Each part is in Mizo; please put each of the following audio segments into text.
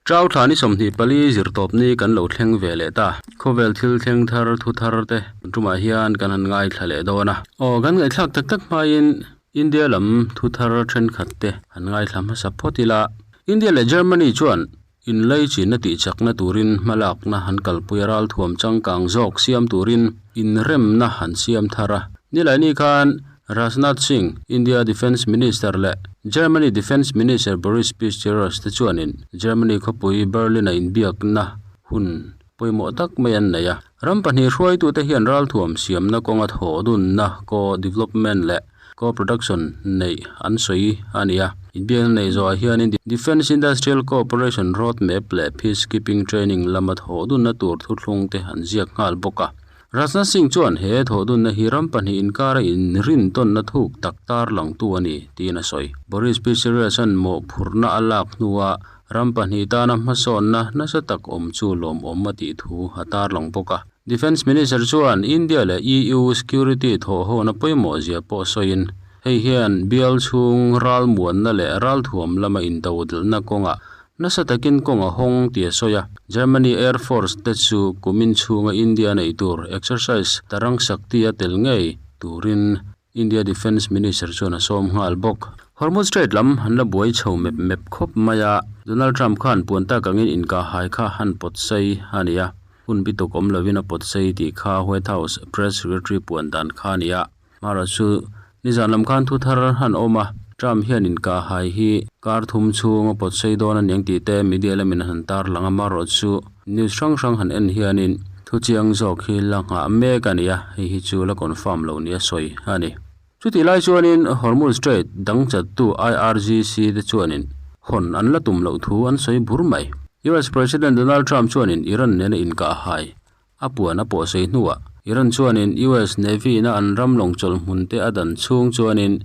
Chau thla ni 24 zirtawp ni kan lo thleng ve leh ta. Khawvel thil thleng thar thu thar te tumah hian kan han ngaithla leh dawn a. Aw kan ngaihthlak tak tak hmain India lam thu thar thenkhat te han ngaithla hmasa phawt ila. India leh Germany chuan inlaichinna tihchakna turin hmalakna han kalpui a ralthuam changkang zawk siam turin inremna han siam thar a. Nilaini khan Rajnath Singh, India Defence Minister leh Germany Defence Minister Boris Pistorius te chuanin Germany khawpui Berlin-a inbiakna hun pawimawh tak mai an nei a. Ram pahnih hruaitute hian ralthuam siamna kawnga thawhdunna co-development leh co-production neih an sawi a ni a. Inbiakna neih zawhah hianin Defence Industrial Cooperation Roadmap leh Peacekeeping Training lama thawhdunna tur thuthlung te an ziak nghal bawk a. Rajnath Singh chuan he thawhdunna hi ram pahnih inkara inrintawnna thuk tak tarlangtu a ni tiin a sawi. Boris Pistorius-a'n mawhphurhna a lak hnua ram pahnih tana hmasawnna nasa tak awm chu lawmawm a tih thu a tarlang bawk a. Defence Minister chuan India leh EU security thawhhawna pawimawh zia pawh sawiin, hei hian bial chhung ralmuanna leh ralthuam lama intodelhna kawngah Nasa takin kawng a hawng tih a sawi a, Germany Air Force te chu kumin chhunga India neih tur exercise tarang Shakti a tel ngei turin India Defence Minister chuan a sawm nghal bawk. Hormuz Strait lam an la buai chho mep mep khawp mai a, Donald Trump khan puan tak angin inkahhai kha han pawt sei a ni a, hun bi tuk awm lovin a pawt sei tih kha White House Press Secretary puan dan kha a ni a. Mara chu nizan lam khan thu thar han awm a, Trump hian inkahhai hi kar thum chhung a pawt sei dawn a niang tih te media lamin an han tar lang a, marawh chu news hrang hrang han en hianin thu chiang zawk hi la nghah mek a ni a, hei hi chu la confirm loh nia sawi a ni. Chutih lai chuanin Hormuz Strait dang chattu IRGC te chuanin hawn an la tum loh thu an sawi bur mai. US President Donald Trump chuanin Iran nena inkahhai A puan a pawh sei hnuah Iran chuanin US Navy ina an ram lawng chawlh hmun te a dan chhung chuanin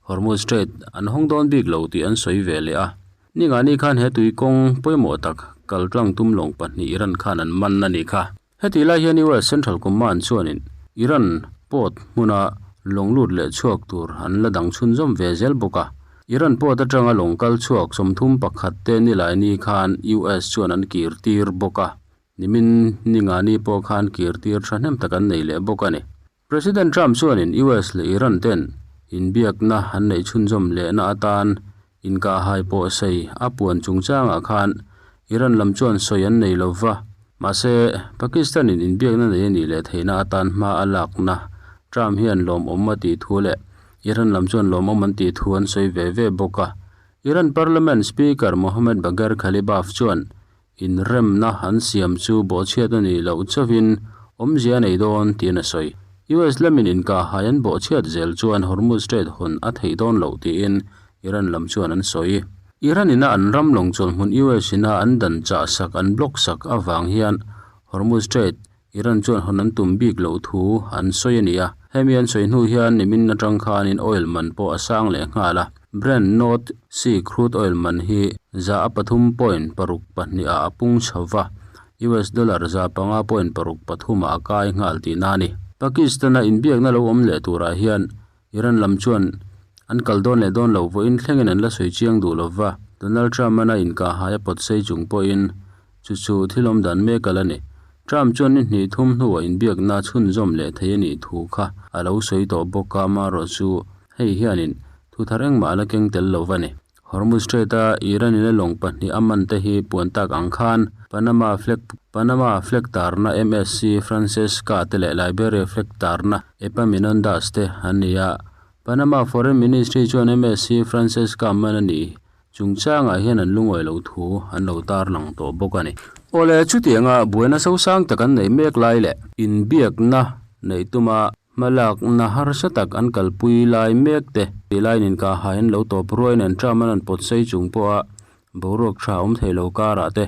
Hormuz Strait an hawng dawn bik lo tih an sawi ve leh a. Ningani khan he tui kawng pawimawh tak kal tlang tum lawng pahnih Iran khan an man a nih kha. Hetih lai hian US Central Command chuanin Iran port hmuna lawng lut leh chhuak tur an la dang chhunzawm ve zel bawk a. Iran port atanga lawng kal chhuak 31 te nilaini khan US chuan an kir tir bawk a. Nimin ningani pawh khan kirtir thahnem tak an nei leh bawk a ni. President Trump chuanin US leh Iran ten inbiakna an neih chhunzawm lehna atan inkahhai pawh sei a puan chungchangah khan Iran lam chuan sawi an nei lo va, mahse Pakistan-in inbiakna nei a nih leh theihna atan hma a lakna Trump hian lawmawm a tih thu leh Iran lam chuan lawmawm an tih thu an sawi ve ve bawk a. Iran Parliament Speaker Mohammad Bagher Ghalibaf chuan Inremna an siam chu bawhchhiat a nih loh chauhin awmzia a nei dawn tiin a sawi. US lamin inkahhai an bawhchhiat zel chuan Hormuz Strait hawn a theih dawn loh tiin Iran lam chuan an sawi. Iran ina an ram lawng chawlhmun US ina an dan chah sak an block sak avang hian Hormuz Strait Iran chuan hawn an tum bik loh thu an sawi a ni a. Hemi an sawi hnu hian nimin atang khanin oil man pawh a sang leh nghal a. Brent North Sea crude oil man hi 103.62 ah a pung chho va, US dollar 5.63 ah a kai nghal tihna a ni. Pakistan-a inbiakna lo awm leh turah hian Iran lam chuan an kal dawn leh dawn loh vawiin thlengin an la sawi chiang duh lo va, Donald Trump-an a inkahhai a pawt sei chung pawhin chu chu thil awm dan mek a la ni. Trump chuan ni hnih thum hnuah inbiakna chhunzawm leh thei a nih thu kha a lo sawi tawh bawk a, amaherawh chu hei hianin thu thar engmah a la keng tel lo va ni. Hormuz Strait-a Iran-in a lawng pahnih a man te hi puan tak ang khan Panama flag Panama flag tarna MSC Francesca te leh Liberia flag tarna Epaminondas te an ni a. Panama Foreign Ministry chuan MSC Francesca man a nih chungchangah hian an lungawi loh thu an lo tarlang tawh bawk a ni. Awle, chutianga buaina sosang tak an neih mek lai leh inbiakna neih tuma Hmalakna harsa tak an kalpui lai mek te tih laiin inkahhai an lo tawp ruai nen Trump an rawn pawt sei chung pawha boruak tha awm thei lo karah te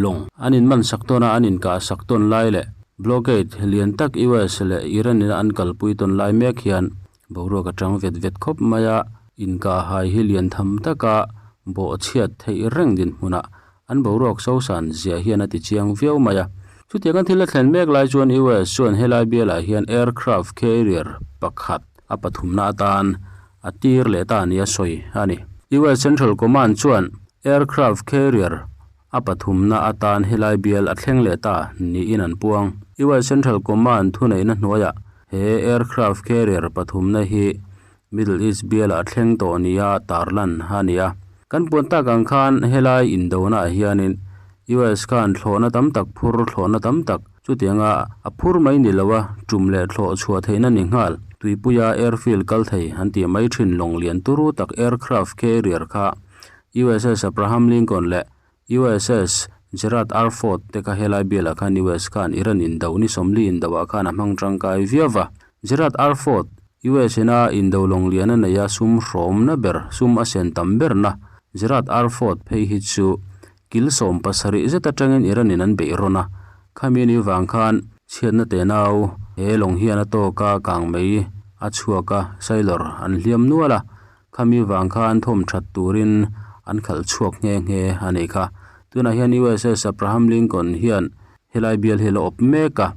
lawng an inman sak tawn a, an inkah sak tawn lai leh blockade lian tak US leh Iran ina an kalpui tawn lai mek hian boruak a tang vet vet khawp mai a, inkahhai hi lian tham taka bawhchhiat theih reng dinhmunah An boruak sosan ziah hian a ti chiang viau mai a. Chutiang a thil a thlen mek lai chuan US chuan helai bialah hian aircraft carrier pakhat a pathumna atan a tir leh ta nia sawi a ni. US Central Command chuan aircraft carrier. a pathumna atan helai bial a thleng leh ta niin an puang. US Central Command thuneihna hnuaiah he aircraft carrier pathumna hi Middle East bialah a thleng tawh nia tarlan a ni a. Kan puan tak ang khan helai indona ah hianin US khan thlawhna tam tak phur thlawhna tam tak chutianga a phur mai ni lo a tum leh thlawh chhuah theihna ni nghal. Tuipuia airfield kal thei an tih mai thin lawng lian turu tak aircraft carrier kha USS Abraham Lincoln leh USS Gerald R. Ford te kha helai bialah khan US khan Iran indo ni 40 indoah khan a hmang tangkai viau va. Gerald R. Ford, US ina indo lawng lian a nei a sum hrawmna ber, sum a sen tam berna Gerald R. Ford phei hi chu kil 70 zet atangin Iran in an beih rawn a. Khami ni vang khan chhiatna tenau he lawng hian a tawk a kang mai a chhuak a, sailor an hliam nual a. Khami vang khan thawm that turin an khalh chhuak nghe nghe a nih kha. Tunah hian USS Abraham Lincoln hian helai bial hi a la awp mek a,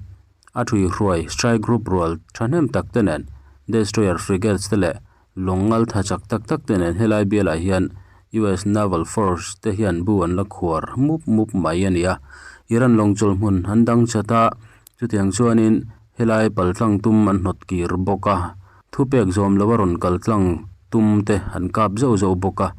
a thui hruai strike group rual thahnem tak te nen destroyer frigates te leh lawng ngal tha chak tak tak te nen helai bialah hian US Naval Force te hian bu an la khuar mup mup mai a ni a. Iran lawng chawlhmun an dang chat a, chutiang chuanin helai paltlang tum an hnawt kir bawk a. Thupek zawm lo a rawn kal tlang tum te an kap zauh zauh bawk a,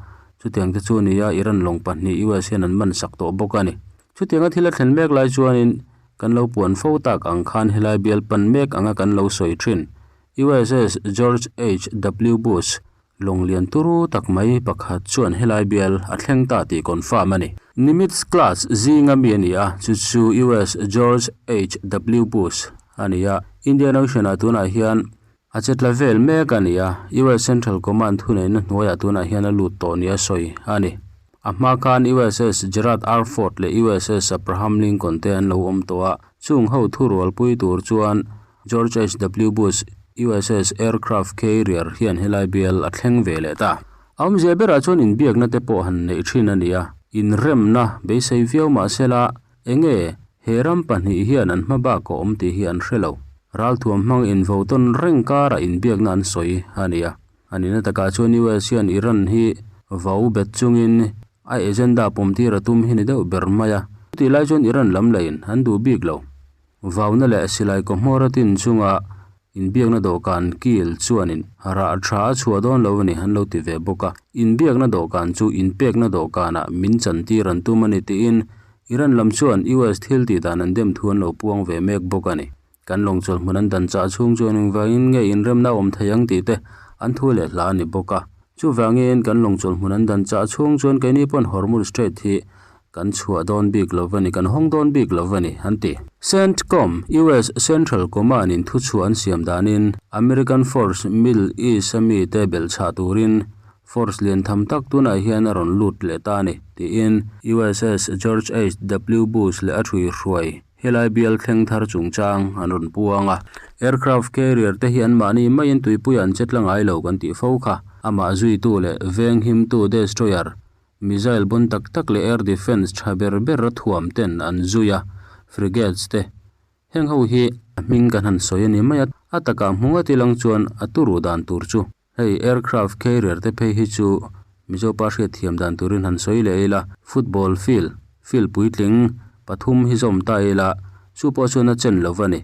chutiang te chu a ni a, Iran lawng pahnih US hian an man sak tawh bawk a ni. Chutianga thil a thlen mek lai chuanin kan lo puan fo tak ang khan helai bial pan mek anga kan lo sawi thin. USS George HW Bush lawng lian turu tak mai pakhat chuan helai bial a thleng ta tih confirm a ni. Nimitz class zinga mi a ni a, chu chu US George HW Bush a ni a, Indian Ocean-ah tunah hian a che tla vel mek a ni a, US Central Command thuneihna hnuaiah tunah hian a lut tawh nia sawi a ni. A hma khan USS Gerald R. Ford leh USS Abraham Lincoln te an lo awm tawh a, chung ho thurualpui tur chuan George HW Bush USS Aircraft Carrier hian helai bial a thleng ve leh ta. A awmzia berah chuan inbiakna te pawh han neih thin a ni a, inremna beisei viau mahsela Enge, he ram pahnih hian an hma bak a awm tih hi an hre lo. Ralthuam hmang invo tawn reng karah inbiakna an sawi a ni a. A nihna takah chuan US hian Iran hi vau bet chungin a agenda pawmtir a tum hi ni deuh ber mai a. Chutih lai chuan Iran lam lahin an duh bik lo. Vauna leh silai kawhmawr a tin chunga inbiakna dawhkan kil chuanin rah tha a chhuah dawn lo a ni an lo ti ve bawk a. Inbiakna dawhkan chu inpekna dawhkanah min chantir an tum a ni tiin Iran lam chuan US thil tih dan an dem thu an lo puang ve mek bawk a ni. Kan lawng chawlhmun an dan chah chhung chuan engvangin nge inremna a awm thei ang tih te an thu leh hla a ni bawk a. Chuvangin kan lawng chawlhmun an dan chah chhung chuan keini pawn Hormuz Strait hi kan chhuah dawn bik lo a ni, kan hawng dawn bik lo a ni, an ti. CENTCOM, US Central Command in thuchhuah an siam danin American Force Middle East a mite belhchhah turin Force lian tham tak tunah hian a rawn lut leh ta a ni, tiin USS George HW Bush leh a thui hruai helai bial thleng thar chungchang an rawn puang a. Aircraft carrier te hi anmahni maiin tuipuiah an che tla ngai lo kan tih fo kha. Amah zuitu leh venghimtu destroyer, missile bun tak tak leh air defence tha ber ber a thuam ten an zui a, frigates te heng ho hi a hming kan han sawi a ni mai a, a takah hmu ngat ilang chuan a turu dan tur chu. Hei aircraft carrier te phei hi chu Mizopa hriat thiam dan turin han sawi leh ila, football field, field puitling pathum hi zawm ta ila, chu pawh chuan a chen lo va ni.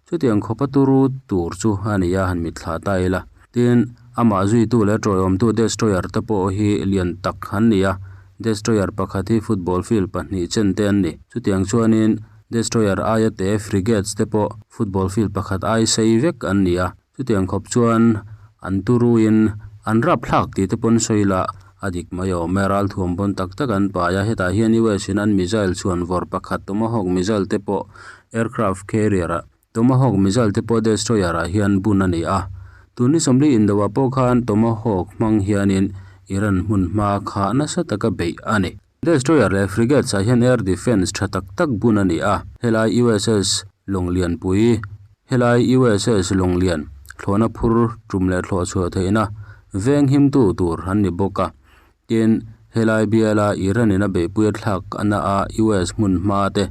Chutiang khawpa turu tur chu a ni a, han mitthla ta ila. Tin, amah zuitu leh tawiawmtu destroyer te pawh hi lian tak an ni a, destroyer pakhat hi football field pahnih chen te an ni. Chutiang chuanin destroyer aia te frigates te pawh football field pakhat ai sei vek an ni a. Chutiang khawp chuan an turuin an rap thlak tih te pawn sawi lah a dik mai awm e. Ralthuam pawn tak tak an pai a, hetah hian US in an missile chhuan vawr pakhat Tomahawk missile te pawh aircraft carrier ah Tomahawk missile te pawh destroyer ah hian bun a ni a. Tun ni 40 indo ah pawh khan Tomahawk hmang hianin Iran hmun hma kha nasa taka beih a ni. Destroyer leh frigates ah hian air defence tha tak tak bun a ni a, helai USS Lawnglianpui, helai USS Lawnglian thlawhna phur tum leh thlawh chhuah theihna veng himtu tur an ni bawk a. Tin, helai biala Iran in a beihpui a thlak ana a US hmun hma te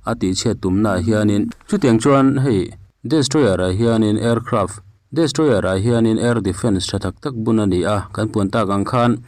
a tihchhiat tumna ah hianin, Chutiang chuan hei destroyer ah hianin aircraft Destroyer ah hianin air defence tha tak tak bun a ni a, kan puan tak ang khan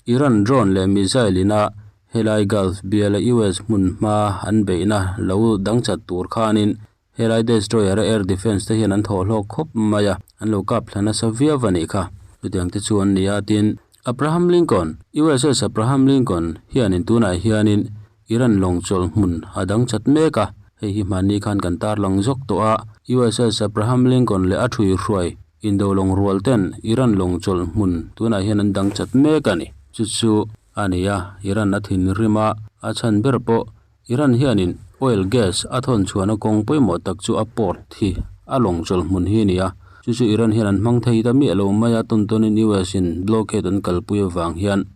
Iran drone leh missile ina Helai Gulf biala US hmun hma an beihna lo dangchat tur khanin helai destroyer a air defence te hian an thawh hlawk khawp mai a, an lo kap thla nasa viau a nih kha. Chutiang te chu an ni a, tin Abraham Lincoln, USS Abraham Lincoln hianin tunah hianin Iran lawng chawlh hmun a dang chat mek a, hei hi hmanni khan kan tarlang zawk tawh a, USS Abraham Lincoln leh a ṭhuihruai indo lawng rual ten Iran lawng chawlh hmun tunah hian an dang chat mek a ni. Chu chu a ni a, Iran a thinrim a, a chhan ber pawh Iran hianin oil gas a thawn chhuahna kawng pawimawh tak chu a port hi a lawng chawlh hmun hi a ni a, chu chu Iran hian an hmang thei ta miah lo mai a, tawn tawnin US in blockade an kalpui avang hian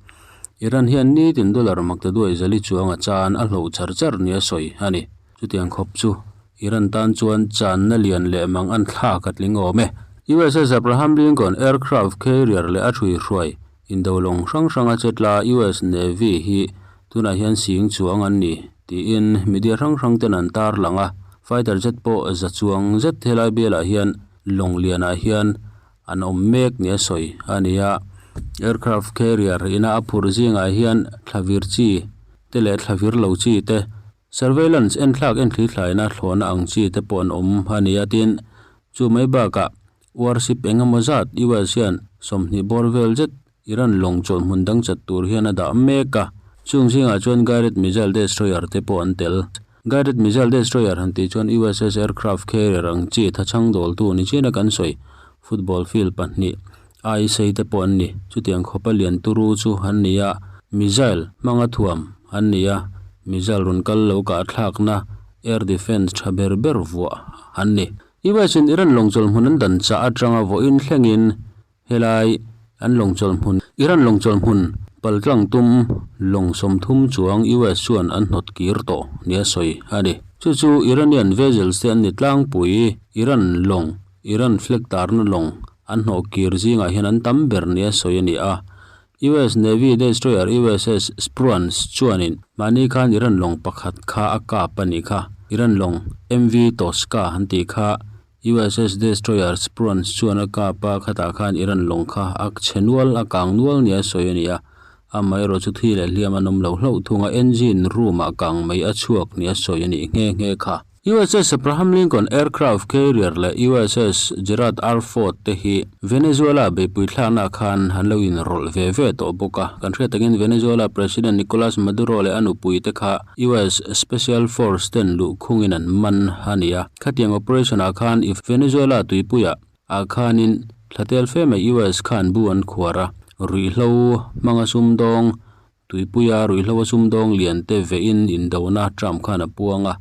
Iran hian nitin dollar makta duai zali chuang a chan a hloh char char nia sawi a ni. Chutiang khawp chu Iran tan chuan channa lian leh mang an thlak a tling awm e. USS Abraham Lincoln aircraft carrier leh a ṭhuihruai indo lawng hrang hranga chetla US Navy hi tunah hian sing chuang an ni tiin media hrang hrang ten an tarlang a. Fighter jet pawh za chuang zet helai bialah hian lawng lianah hian an awm mek nia sawi a ni a. Aircraft carrier ina a phurh zingah hian thlavir chi te leh thlavir lo chi te, surveillance enthlak enthli thlaina thlawhna ang chi te pawh an awm a ni a. Tin, chu mai bakah warship eng emaw zat US hian 20 bawr vel zet Iran lawng chawlh hmun dang chat tur hian a dah mek a. Chung zingah chuan guided missile destroyer te pawh an tel. Guided missile destroyer han tih chuan USS aircraft carrier ang chi thachhang dawltu ni chian a kan sawi. Football field pahnih ai sei te pawh an ni. Chutiang khawpa lian turu chu an ni a, missile hmanga thuam an ni a, missile rawn kal lo kah thlakna air defence tha ber ber vuah an ni. US in Iran lawng chawlhmun an dan chah atanga vawiin thlengin Helai an lawng chawlh hmun, Iran lawng chawlh hmun paltlang tum lawng 30 chuang US chuan an hnawt kir tawh nia sawi a ni. Chu chu Iranian vessels te an ni tlangpui, Iran lawng, Iran flag tarna lawng an hnawh kir zingah hian an tam ber nia sawi a ni a. US Navy destroyer USS Spruance chuanin mahni khan Iran lawng pakhat kha a kap a nih kha. Iran lawng MV Tosca an tih kha USS Destroyer Spruance chuan a kap a, khatah khan Iran lawng kha a chhe nual, a kang nual nia sawi a ni a. Amaherawh chu thi leh hliam an awm lo hlauh thung a, engine room ah kang mai a chhuak nia sawi a nih nghe nghe kha. USS Abraham Lincoln aircraft carrier leh USS Gerald R. Ford te hi Venezuela beihpui thlaknaah khan an lo inrawlh ve ve tawh bawk a. Kan hriat takin Venezuela President Nicolas Maduro leh a nupui te kha US Special Force ten luhkhungin an man a ni a. Khatiang operation ah khan Venezuela tuipuiah ah khanin thlatel fe mai US khan bu an khuar a, ruihhlo hmanga sumdawng Tuipuia ruihhlo a sumdawng lian te vein indona Trump khan a puang a,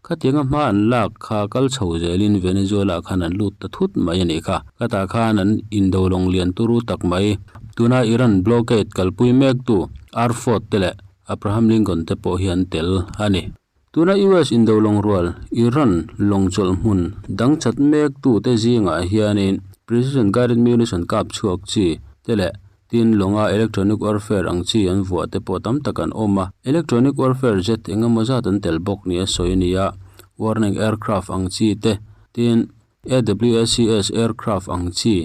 khatianga hma an lak kha kal chho zelin Venezuela khan an lut ta thut mai a nih kha. Khatah khan an indo lawng lian turu tak mai. Tuna Iran blockade kalpui mektu Arford te leh Abraham Lincoln te pawh hi an tel a ni. Tuna US indo lawng rual Iran lawng chawlh hmun dang chat mektu te zingah hianin precision guided munition kap chhuak chi te leh tin lawnga electronic warfare ang chi an vuah te pawh tam tak an awm a. Electronic warfare jet eng emaw zat an tel bawk nia sawi a ni a, warning aircraft ang chi te tin AWACS aircraft ang chi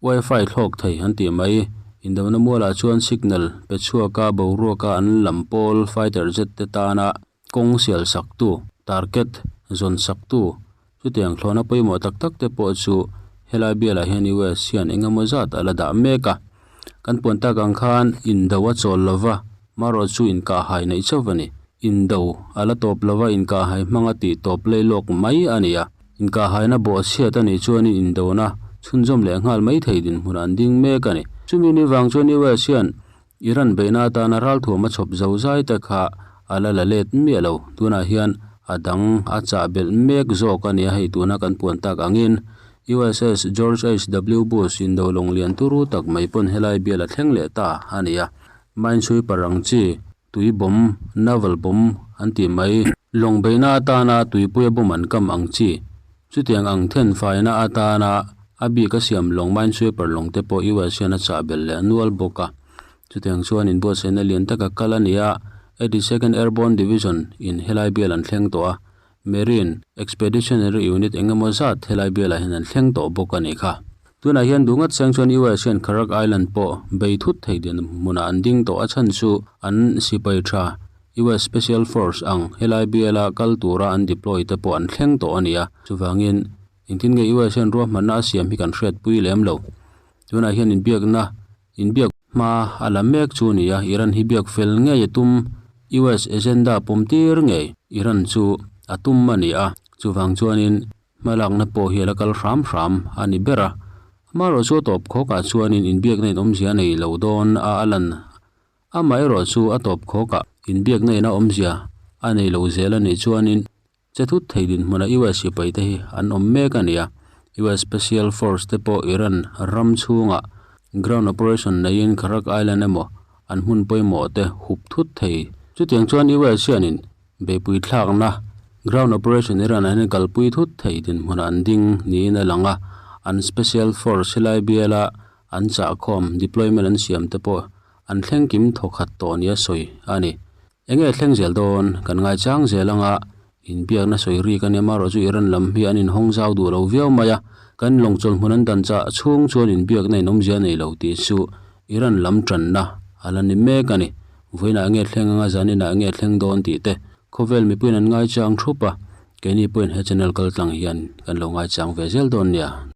Wi-Fi thlawk thei an tih mai. Indona mualah chuan signal pe chhuaka boruaka an lam pawl fighter jet te tana kawng sial saktu, target zawn saktu, chutiang thlawhna pawimawh tak tak te pawh chu helai bialah hian US hian eng emaw zat a la dah mek a. Kan puan tak ang khan indo a chawl lova, marawh chu inkahhai neih chauh a ni. Indo a la tawp lova inkahhai hmanga tih tawp leilawk mai a ni a. Inkahhaina bawhchhiat a nih chuanin indona chhunzawm leh nghal mai thei dinhmun an ding mek a ni. Chumi ni vang chuan US hian Iran beihna atana ralthuam a chhawp zo zai te kha a la la let miah lo. Tunah hian a dang a chah belh mek zawk a nia hei tuna kan puan tak angin USS George HW Bush indo lawng lian turu tak mai pawn helai bial a thleng leh ta a ni a. Minesweeper ang chi Tui bomb, naval bomb an tih mai. Lawng beihna atana tuipuia bomb an kam ang chi. Chutiang ang then faina atana a bik a siam lawng minesweeper lawng te pawh US hian a chah belh leh nual bawk a. Chutiang chuan inbuatsaihna lian taka kal a ni a, 82nd Airborne Division in helai bial an thleng tawh a, Marine Expeditionary Unit eng emaw zat helai bialah hian an thleng tawh bawk a nih kha. Tunah hian duh ngat seng chuan US hian Kharak Island pawh bei thut thei dinhmunah an ding tawh a chhan chu an sipai tha. US Special Force ang helai biala kal tura an deploy te pawh an thleng tawh a ni a. Chuvangin, engtin nge US hian ruahmanna a siam hi kan hriatpui lem lo. Tunah hian inbiakna inbiak hma a la mek chu a ni a, Iran hi biak fel ngei a tum, US agenda pawm tir ngei Iran chu a tum a ni a. Chuvang chuanin hmalakna pawh hi a la kal hram hram a ni ber a. Amaherawhchu a tawp khawkah chuanin inbiakna in awmzia a nei lo dawn a a lan Amaherawh chu a tawp khawkah inbiakna ina awmzia a nei lo zel a nih chuanin che thut thei dinhmuna US sipai te hi an awm mek a ni a. US Special Force te pawh Iran ram chhungah ground operation neiin Kharak Island emaw an hmun pawimawh te hup thut thei. Chutiang chuan US hianin beihpui thlakna ground operation Iran ah hian kalpui thut thei dinhmunah an ding niin a lang a. An Special Force helai biala an chahkhawm deployment an siam te pawh an thleng kim thawkhat tawh nia sawi a ni. Enge thleng zel dawn? Kan ngaichang zel anga inbiakna sawi rik a nia marawh chu Iran lam hi an inhawng zau duh lo viau mai a, kan lawngchawlh hmun an dan chah chhung chuan inbiakna in awmzia nei lo tih chu Iran lam tanna a la ni mek a ni. Vawiinah enge thleng anga zaninah enge thleng dawn tih te khawvel mipuiin an ngaichang thup a, keini pawhin he channel kaltlang hian kan lo ngaichang ve zel dawn nia.